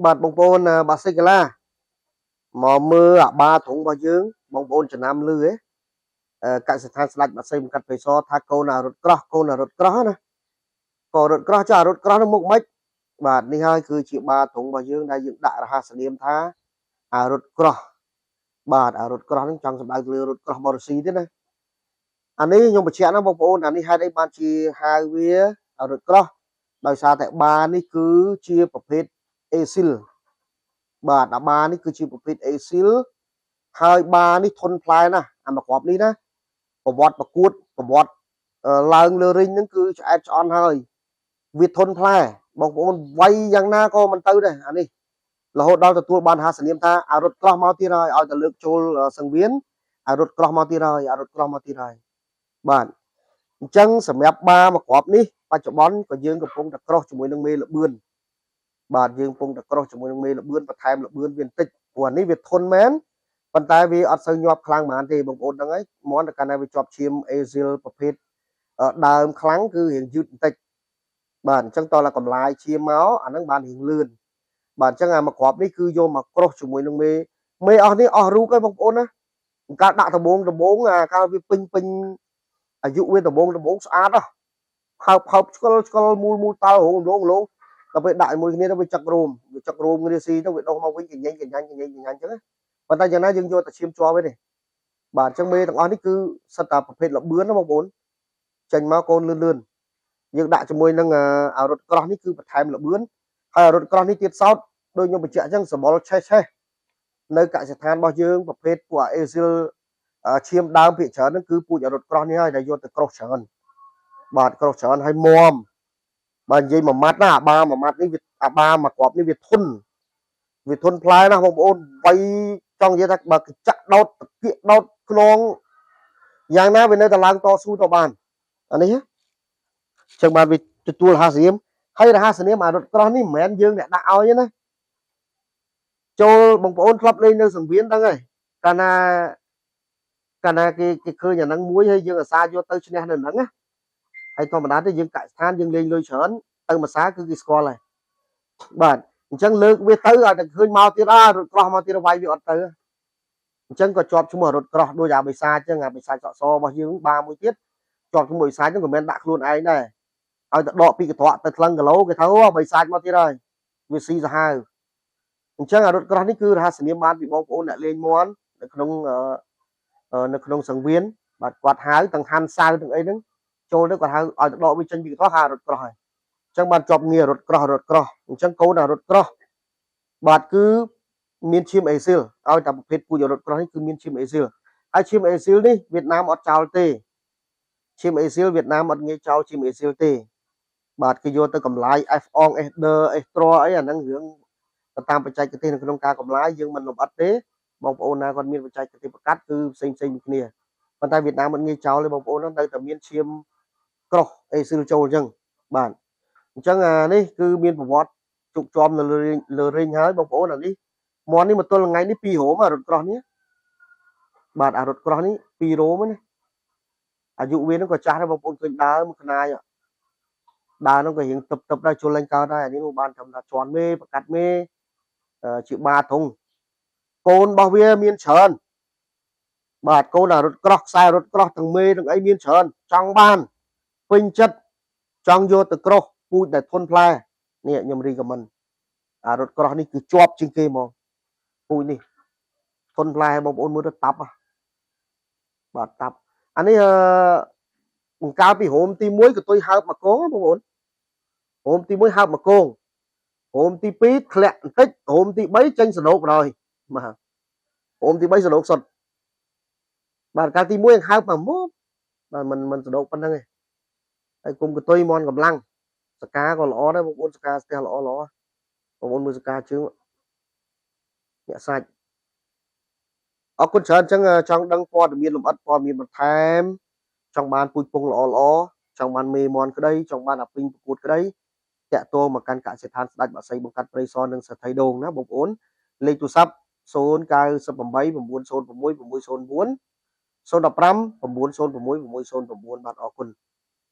បាទបងប្អូនបាសិកីឡាមកមើលអាបាត្រង់របស់យើងបងប្អូនចំណាំលឺហ៎កសិដ្ឋានស្ដេចបាសីបង្កាត់ព្រៃសថាកូនអារត់ក្រោះកូនអារត់ក្រោះណាក៏រត់ក្រោះចារត់ក្រោះនោះមុខម៉េចបាទនេះហើយគឺជាបាត្រង់របស់យើងដែលយើងដាក់រហស្សនាមថាអារត់ក្រោះបាទអារត់ក្រោះហ្នឹងចង់សម្ដៅលើរត់ក្រោះបរស៊ីទេណាអានេះខ្ញុំបញ្ជាក់ណាបងប្អូនអានេះហេតុអីបានជាហៅវាអារត់ក្រោះដោយសារតែបានេះគឺជាប្រភេទអេស៊ីលបាទអាបានេះគឺជាប្រភេទអេស៊ីលហើយបានេះធន់ផ្លែណាស់អាមួយគ្រាប់នេះណាប្រវត្តិប្រកួតប្រវត្តិឡើងលើរីងហ្នឹងគឺឆ្អែតឆ្អន់ហើយវាធន់ផ្លែបងប្អូនវាយយ៉ាងណាក៏មិនទៅដែរអានេះរហូតដល់ទទួលបានហាសនាមថាអារត់ក្រោះមកទៀតហើយឲ្យតែលើកចូលសង្វៀនអារត់ក្រោះមកទៀតហើយអារត់ក្រោះមកទៀតហើយបាទអញ្ចឹងសម្រាប់បាមួយគ្រាប់នេះបច្ចុប្បន្នក៏យើងកំពុងតែក្រោះជាមួយនឹងមេលបឿនបាទយើងកំពុងតែក្រោះជាមួយនឹងមេលបឿនបន្ថែមលបឿនវាបន្តិចព្រោះអានេះវាធន់មែនប៉ុន្តែវាអត់សូវញាប់ខ្លាំងហ្មងទេបងប្អូនដឹងហើយមន់តែកាលណាវាជាប់ឈាមអេស៊ីលប្រភេទដើមខ្លាំងគឺរៀងយឺតបន្តិចបាទអញ្ចឹងតោះតែកម្លាយឈាមមកអាហ្នឹងបានរៀងលឿនបាទអញ្ចឹងអាមួយគ្រាប់នេះគឺយកមកក្រោះជាមួយនឹងមេមេអស់នេះអស់រូបហើយបងប្អូនណាកាលដាក់ដបងដបងអាកាលវាពេញពេញអាយុវាដបងដបងស្អាតហ៎ហើបហើបឆ្កលឆ្កលមូលមូលតល់រងរងរងដល់ពេលដាក់ជាមួយគ្នាទៅវាចឹករោមវាចឹករោមគ្នាស៊ីទៅវាដុះមកវិញកញែងកញ្ញាញ់កញែងកញ្ញាញ់អញ្ចឹងប៉ុន្តែយ៉ាងណាយើងយកតែឈាមជាប់វិញទេបាទអញ្ចឹងមេទាំងអស់នេះគឺសិតតែប្រភេទលបឿនណាបងប្អូនចេញមកកូនលឿនលឿនយើងដាក់ជាមួយនឹងអារត់ក្រោះនេះគឺបន្ថែមលបឿនហើយអារត់ក្រោះនេះទៀតសោតដូចខ្ញុំបញ្ជាក់អញ្ចឹងសម្បុរឆេះឆេះនៅកសិដ្ឋានរបស់យើងប្រភេទពួកអេស៊ីលឈាមដើមភាគច្រើនហ្នឹងគឺពូជអារត់ក្រោះនេះហើយដែលយកទៅក្រោះច្រើនបាទក្រោះច្រើនហើយមមបើនិយាយមួយម៉ាត់ណាអាបាមួយម៉ាត់នេះវាអាបាមួយគ្រាប់នេះវាធន់វាធន់ផ្លែណាស់បងប្អូនវាយចង់និយាយថាបើកញ្ចាក់ដោតតាគៀកដោតខ្នងយ៉ាងណាវានៅតែឡើងតស៊ូទៅបានអានេះចឹងបានវាទទួលរហស្សនាមហើយរហស្សនាមអារត់ក្រោះនេះមិនមែនយើងអ្នកដាក់ឲ្យទេណាចូលបងប្អូនធ្លាប់លេងនៅសង្វៀនដឹងហើយកាលណាកាលណាគេគេឃើញអាហ្នឹងមួយហើយយើងអាសាយកទៅឈ្នះនៅហ្នឹងណាហើយធម្មតាទេយើងកសិដ្ឋានយើងលេងលុយច្រើនទៅមួយសាគឺគេស្គាល់ហើយបាទអញ្ចឹងលើកវាទៅឲ្យតែឃើញមកទៀតអើរត់ក្រោះមកទៀតវាយវាអត់ទៅអញ្ចឹងក៏ជាប់ឈ្មោះរត់ក្រោះដូចអាបិសាចអញ្ចឹងអាបិសាចសក់សរបស់យើងបាមួយទៀតជាប់ឈ្មោះបិសាចហ្នឹងក៏មិនដាក់ខ្លួនឯងដែរឲ្យតែដកពីកត្រកទៅថ្លឹងគីឡូគេថាអូបិសាចមកទៀតហើយវាស៊ីសាហាវអញ្ចឹងអារត់ក្រោះនេះគឺរហស្សនាមបានពីបងប្អូនអ្នកលេងមន់នៅក្នុងនៅក្នុងសង្វៀនបាទគាត់ហៅទាំងហាន់សៅទាំងអីហ្នឹងចូលទៅគាត់ហៅឲ្យទៅដកវាចេញពីកត្រកហៅរត់ក្រោះហើយអញ្ចឹងបានជាប់ងាររត់ក្រោះរត់ក្រោះអញ្ចឹងកូនអារត់ក្រោះបាទគឺមានឈាមអេស៊ីលឲ្យតែប្រភេទពូជរត់ក្រោះនេះគឺមានឈាមអេស៊ីលហើយឈាមអេស៊ីលនេះវៀតណាមអត់ចោលទេឈាមអេស៊ីលវៀតណាមអត់ងាយចោលឈាមអេស៊ីលទេបាទគេយកទៅកម្លាយ F អង S ដឺ S ត្រអីអាហ្នឹងរឿងទៅតាមបច្ចេកទេសនៅក្នុងការកម្លាយយើងមិនលម្អិតទេបងប្អូនណាគាត់មានបច្ចេកទេសប្រកាសគឺផ្សេងផ្សេងពីគ្នាប៉ុន្តែវៀតណាមមិនងាយចោលទេបងប្អូននៅតែមានឈាមក្រោះអេស៊ីលចូលអញ្ចឹងបាទអញ្ចឹងអានេះគឺមានប្រវត្តិជោគជាំនៅលើលើរិញហើយបងប្អូនអានេះមន់នេះមកទល់ថ្ងៃនេះ2រោមអារត់ក្រោះនេះបាទអារត់ក្រោះនេះ2រោមណាអាយុវានឹងក៏ចាស់ដែរបងប្អូនឃើញដើមខ្នាយដើមនោះក៏រៀងទឹកទឹកដែរជុលឡើងកើតដែរអានេះបានត្រឹមថាជន់មេប្រកាត់មេជាបាធុងកូនរបស់វាមានច្រើនបាទកូនអារត់ក្រោះខ្សែរត់ក្រោះទាំងមេទាំងអីមានច្រើនចង់បានពេញចិត្តចង់យកទៅក្រោះពូជដែលធន់ផ្លែនេះខ្ញុំ recommend អារត់ក្រោះនេះគឺជាប់ជាងគេហ្មងពូជនេះធន់ផ្លែបងប្អូនមើលទៅតាប់បាទតាប់អានេះអឺបង្កើតពីរោមទី1ក៏ទុយហើបមកកងបងប្អូនរោមទី1ហើបមកកងរោមទី2ធ្លាក់បន្តិចរោមទី3ចេញសណោកបណ្ដោយបាទរោមទី3សណោកសុទ្ធបាទកាលទី1ហើបមកមកបាទមិនមិនសណោកប៉ុណ្្នឹងទេហើយគុំកតុយមន់កម្លាំងសកាក៏ល្អដែរបងប្អូនសកាស្ទះល្អល្អបងប្អូនមើលសកាជើងអ្នកសាច់អរគុណច្រើនអញ្ចឹងចង់ដឹងព័ត៌មានលម្អិតព័ត៌មានបន្ថែមចង់បានពូជពងល្អល្អចង់បានមេមន់ក្តីចង់បានអាពីងប្រកួតក្តីតាក់ទងមកកាន់កសិដ្ឋានស្ដេចបាសីបង្កាត់ព្រៃសរនិងសថៃដូងណាបងប្អូនលេខទូរស័ព្ទ098 906 604 015 906 609បាទអរគុណ។